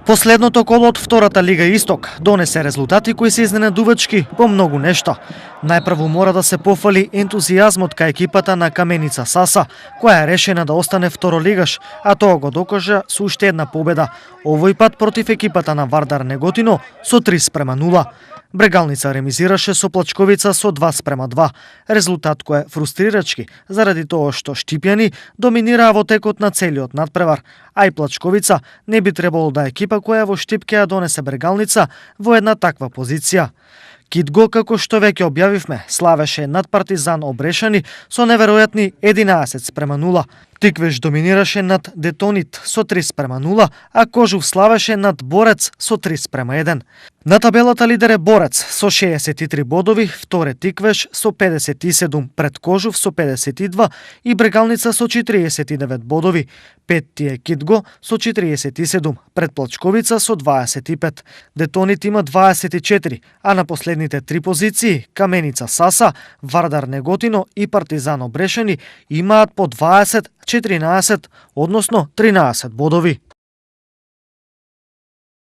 Последното коло од втората Лига Исток донесе резултати кои се изненадувачки по многу нешта. Најпрво мора да се пофали ентузијазмот кај екипата на Каменица Саса, која е решена да остане второлигаш, а тоа го докажа со уште една победа, овој пат против екипата на Вардар Неготино со 3:0. Брегалница ремизираше со Плачковица со 2:2, резултат кој е фрустрирачки заради тоа што Штипјани доминираа во текот на целиот надпревар, а и Плачковица не би требало да е екипа која во Штипке ја донесе Брегалница во една таква позиција. Кидго, како што веќе објавивме, славеше над Партизан Обрешани со неверојатни 11:0. Тиквеш доминираше над Детонит со 3:0, а Кожув славеше над Борец со 3:1. На табелата лидер е Борец со 63 бодови, втор е Тиквеш со 57, пред Кожув со 52 и Брегалница со 49 бодови. Петти е Кидго со 47, пред Плачковица со 25. Детонит има 24, а на последните три позиции Каменица Саса, Вардар Неготино и Партизан Обрешани имаат по 20, 14, односно 13 бодови.